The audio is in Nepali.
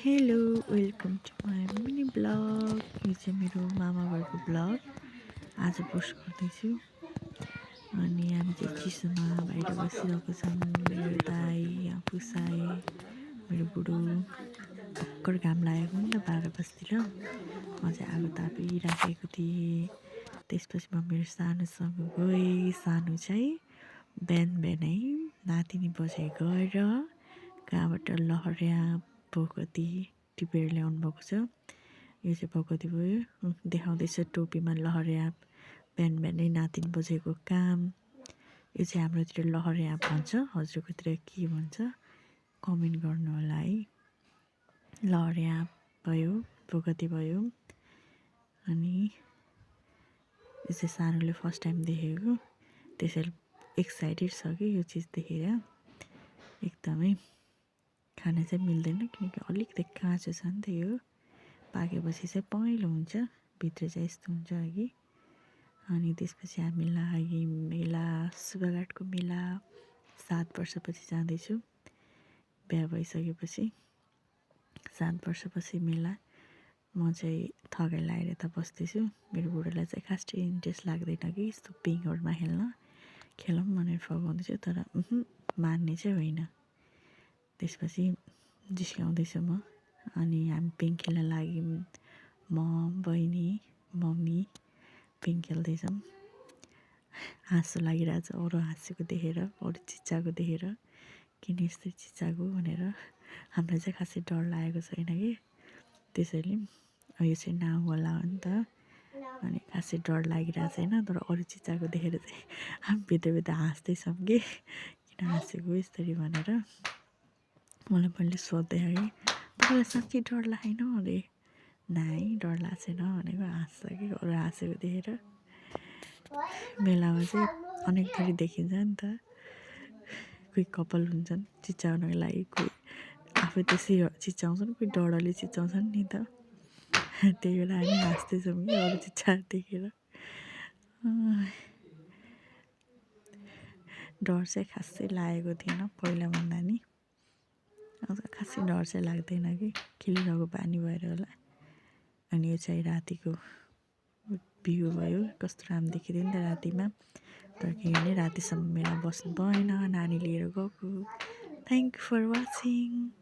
Hello welcome to my mini blog. यो चाहिँ मेरो मामा घरको ब्लग आज पोस्ट गर्दैछु। अनि हामी चाहिँ चिसोमा बाहिर बसिरहेको छौँ। मेरो दाई आफू साई मेरो बुढो भर्खर घाम लागेको नि त 12 बजीतिर म चाहिँ आगो तापिराखेको थिएँ। त्यसपछि म मेरो सानोसँग गएँ। सानो चाहिँ बिहानै नातिनी बजे गएर कहाँबाट लहरिया भगवती टिपेर ल्याउनु भएको छ। यो चाहिँ भगवती भयो देखाउँदैछ टोपीमा लहरिया बिहानै नातिनी बजेको काम। यो चाहिँ हाम्रोतिर लहरिया भन्छ, हजुरकोतिर के भन्छ कमेन्ट गर्नु होला है। लहरिया भयो, भगवती भयो। अनि यो चाहिँ सानोले फर्स्ट टाइम देखेको, त्यसैले एक्साइटेड छ कि यो चिज देखेर। एकदमै खान चाहिँ मिल्दैन किनकि अलिकति काँचो छ नि त। यो पाकेपछि चाहिँ पहेँलो हुन्छ, भित्र चाहिँ यस्तो हुन्छ अघि। अनि त्यसपछि हामी लाग्यौँ मेला, सुगाघाटको मेला। 7 वर्षपछि जाँदैछु, बिहा भइसकेपछि 7 वर्षपछि मेला। म चाहिँ थगाइ लगाएर यता बस्दैछु। मेरो बुढोलाई चाहिँ खासै इन्ट्रेस्ट लाग्दैन कि यस्तो पिङहरूमा खेलौँ भनेर फगाउँदैछु, तर मान्ने चाहिँ होइन। त्यसपछि जिस्काउँदैछु म। अनि हामी पिङ खेल्न लाग्यौँ, म बहिनी मम्मी पिङ खेल्दैछौँ। हाँसो लागिरहेछ अरू हाँसेको देखेर, अरू चिच्चाएको देखेर, किन यस्तो चिच्चाएको भनेर। हामीलाई चाहिँ खासै डर लागेको छैन कि, त्यसैले यो चाहिँ नाउ होला हो नि त। अनि खासै डर लागिरहेको छैन, तर अरू चिच्चाएको देखेर चाहिँ हामी भित्रभित्र हाँस्दैछौँ कि किन हाँसेको यसरी भनेर। मलाई पहिले सोध्दै कि तपाईँलाई साँच्चै डर लागेन अरे, नाइ डर लागेको छैन भनेको। हाँस्छ कि अरू हाँसेको देखेर। मेलामा चाहिँ अनेक थरी देखिन्छ नि त। कोही कपाल हुन्छन् चिच्याउनको लागि, कोही आफै त्यसै चिच्याउँछन्, कोही डरले चिच्याउँछन् नि त। त्यही बेला हामी हाँस्दैछौँ कि अरू चिच्चाएर देखेर। डर चाहिँ खासै लागेको थिएन पहिलाभन्दा नि। खासै डर चाहिँ लाग्दैन कि खेलिरहेको बानी भएर होला। अनि यो चाहिँ रातिको भ्यू भयो, कस्तो राम्रो देखिँदैन नि त रातिमा। तर किनभने रातिसम्म मेला बस्नु भएन, नानी लिएर गएको। Thank you for watching.